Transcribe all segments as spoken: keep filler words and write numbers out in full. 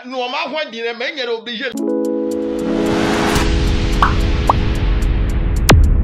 Nǔ ɔ́ ma hwɛ́n din nɛ́ mɛ nyɛ ɖo obligé.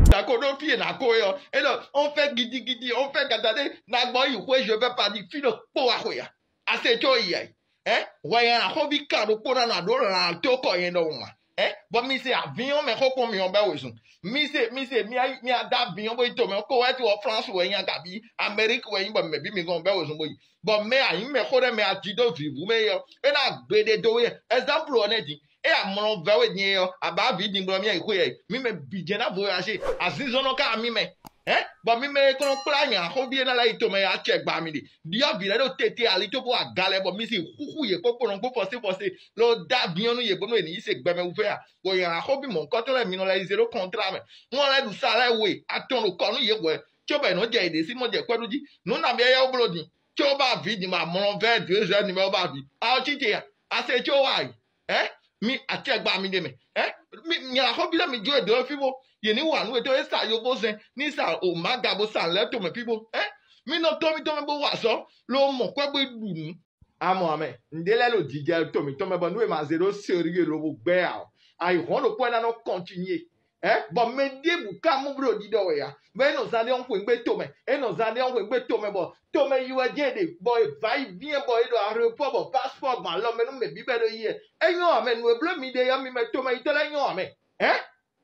Nako ɖo fie nako e ɔ́, e ɖɔ on fɛ gidigidi, on fɛ gadaɖé, nagbɔ yi xwé je vais pas di fí ɖo kpó wa xwe ya. Ase tso yi ayi. Ɛ hwɛ ya axɔ́ví kan ɖokpó ná nɔ aɖó lan tó kɔ yɛn ɖɔhun a? Ɛ bɔ mi se avǐn ɔ́ mɛ xó kpɔ́n mi ɔ́ bɛ́ wezun. Mi se mi se mi mi ada avǐn ɔ́ bó yi tomɛ ɔ́, kó wɛ to ɔ France wɛ nyí a kabi Amérique wɛ nyí bɔ mɛ bǐ mi gɔn bɛ́ wezun bó yi. Bɔ mɛ a nyǐ mɛ xó ɖɛ mɛ a ji dó vǐvú mɛ é ɔ́, é ná gbe ɖe dó we. Ɛzánplu ɔ́ nɛ́ din. É amlɔ vɛ́ we din é ɔ́, abǎ vǐ din blɔ mì ayǐ xwe ɛ. Mi mɛ bǐ jɛ́n ná vo wɛ ase. Azinzɔnnɔ ka mi mɛ. Ɛ bɔ mi mɛ e kplɔ́n kplá nya xóví e ná lɛ́ yi tomɛ ya acɛ gba mi ɖe. Ɖyɔ́ vǐ lɛ́ɛ ɖo tete alitó kpó aga lɛ́ɛ bɔ mi sin xúxú yě kpó kplɔ́n kpó fɔsé fɔsé, lo dó aviɔ́n nú yě bónú è nǐ yi se gbɛmɛ wú fɛ a? Bɔ nya xóví mɔ̌hunkɔtɔn lɛ́ɛ mi nɔ lɛ́ yi zé ɖó kɔntrá mɛ. Wọ́n lɛ́ ɖu sa lɛ́ɛ we atɔn ɖo kɔ nú yě hwɛ̌, cóbɔ è nɔ́ jɛ yě ɖě sí mɔ jɛ kwɛ́ɖú jí. Nǔ nabí éyɛ́ wú bló din, có bá vǐ din ma mlɔ vɛ́ dwězwɛ́ nimɛ bá vǐ. A ɔ cí te a? A se có wá yi. Ɛ mi acɛgba mi ɖe mɛ. Ɛ mi nya xóví lɛ́ɛ mi jó e dó fí bó. Yě ní wa nǔ etɔ́ e sa yovózɛn ní sa o mága bó sa lɛ́ tomɛ fí bó. Ɛ mi nɔ tɔ́n mi tɔn mɛ bó wa azɔ̌, lo mɔ kwɛ́ bó yi ɖu nǔ. Amɔ amɛ, ŋɖé lɛ́ɛ ɖo jijɛ to mǐtɔn mɛ bɔ nú è ma zé ɖó sérieux lobo gbɛ́ ǎ ɔ́, ayǐhɔ́n ɖokpó wɛ ná nɔ kɔntinué. Ɛ bɔ mɛ ɖěbǔ ka mɔ bló ɖiɖɔ wɛ ǎ, bɔ é nɔ zán ɖé ɔ́ xweyǐgbe tomɛ, é nɔ zán ɖé ɔ́ xweyǐgbe tomɛ bɔ tomɛ yi wɛ jɛ́n è ɖe, bɔ è vǎ yi bíyɛn bɔ é ɖo aéropɔ́ bɔ pasipɔ́ gbɔn alɔ mɛ nú mɛ bǐ bɔ é ɖo yi wɛ. É nyɔ́ ǎ mɛ, nǔ e bló mi ɖe ɔ́, mi mɛ tomɛ yi tɔn lɛ́ɛ nyɔ́ ǎ mɛ. Ɛ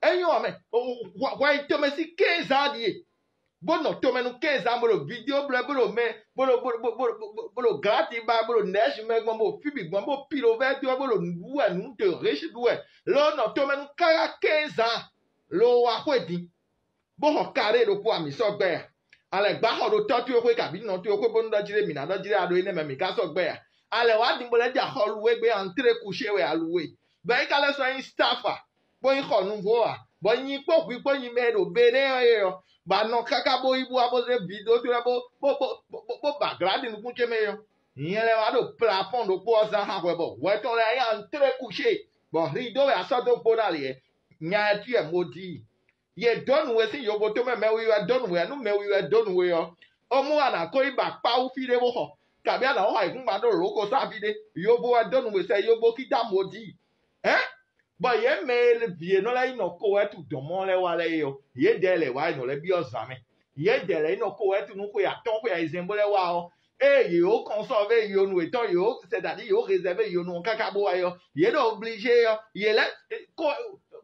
é nyɔ́ ǎ mɛ, hwɛ yi tomɛ sín quinze ans ɖíe, bó nɔ tomɛ nú quinze ans bó ɖo vidéo blɛ́ bó ɖo mɛ bó ɖo bó ɖo bó ɖo bó ɖo glati ba bó ɖo nɛ̌si mɛ gbɔn bó fí bǐ gbɔn bó pilo vɛ́ dó bó ɖo nǔ ɖu wɛ, nǔ de rési ɖu wɛ, lo nɔ tomɛ nú káká quinze ans, lo wá xwé din. Bó xɔ kaɖé ɖokpó a mǐ sɔ́ gbɛ́ a? Alɛ gbá xɔ ɖo tɔ́ towe xwé kabǐ nɔ towe xwé bónú ɖɔ jí ɖé mǐ ná ɖɔ jí ɖé a ɖo énɛ́ mɛ mǐ ka sɔ́ gbɛ́ a? Alɛ wǎ din bó lɛ́ jɛ axɔlu wé gbé antré kuxé wɛ a lu we, bɔ é ka lɛ́ sɔ́ nyí staff a, bó nyí xɔ nuvó a, bɔ nyi kpó hwi kpó nyi mɛ e ɖo Benɛ́ ɔ́ é ɔ́, bɔ a nɔ káká bó yi bú wá bó zé vǐ dó towe bó bó bó bó bó ba glǎ ɖi nukún ce mɛ é ɔ́. Nyɛ lɛ́ wá ɖo plafɔ́n ɖokpó ɔ́ zán xá hwɛ bɔ hwɛ tɔn lɛ́ɛ nyí antré kuxé, bɔ hli dó wɛ a sɔ́ dó gbo ná lě. Nya ɛ fí wɛ Modi yi. Yě dó nǔ we sín yovo tomɛ mɛ wiwi wɛ dó nǔ we nú mɛ wiwi wɛ dó nǔ we ɔ́, ó mú a nǎ ko yi ba kpá wú fí ɖé bó xɔ, kabí a nǎ xɔ ayǐkúngban ɖó lǒ ko sá fí ɖé. Yovo wɛ dó nǔ we sɛ yovo kí dá Modi. Hɛ̌n? Bɔ yě mɛ e vǐ e nɔ lɛ́ yi nɔ ko wɛ tu dɔ̌n mɔ lɛ́ɛ wa lɛ́ɛ é ɔ́, yědɛɛ lɛ̌ wá e nɔ lɛ́ byɔ́ zǎn mɛ. Yědɛɛ lɛ́ yi nɔ ko wɛ tu nú xwe atɔ́ɔ́n xwe ayizɛ́n bó lɛ́ wá ɔ́, ée yě ó kɔnsɔ́ vé yonu yětɔn yě ó sɛdǎɖí yě ó hezɛvé yonu ɔ́ káká bó wá é ɔ́, yě ɖo oblízé ɔ́, yě lɛ́ ko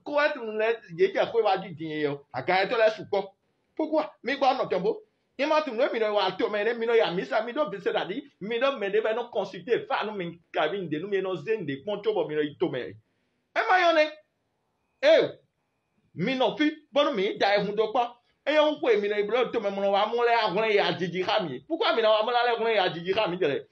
ko wɛ tunú lɛ́ɛ yě jɛ xwé wá jí din é ɔ́, aga yɛtɔ́ lɛ́ɛ sukpɔ́. Pourquoi? Mi gbɔ nɔ tɔn bó. Nyɛ ma tunú mi nɔ wa tomɛ nɛ́, mi nɔ ya mǐsa, mi ɖó sɛdǎɖí, mi ɖó mɛ ɖé bɔ é nɔ kɔnsité fá nú mi, kaví nǔɖé nú mi, é nɔ zé nǔɖé kpɔ́n cóbɔ mi nɔ yi tomɛ. É ma nyɔ́ nɛ́. Ée mi nɔ fí bónú mǐ yi da ayihun dó kpɔ́. Éyɛ́ húxo e mi nɔ yi bló tomɛ mlɔ wá mɔ lɛ́ɛ wá hwlɛ́n yajiji xá mǐ. Pourquoi mi ná wá mlɔ́ lɛ́ hwlɛ́n yajiji xá mǐ jɛ lɛ́ɛ?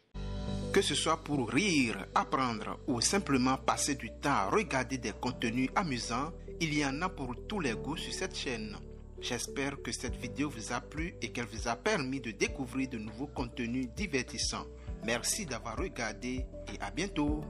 Que ce soit pour rire, apprendre ou simplement passer du temps à regarder des contenus amusants, il y en a pour tous les goûts sur cette chaîne. J'espère que cette vidéo vous a plu et qu'elle vous a permis de découvrir de nouveaux contenus divertissants. Merci d'avoir regardé et à bientôt.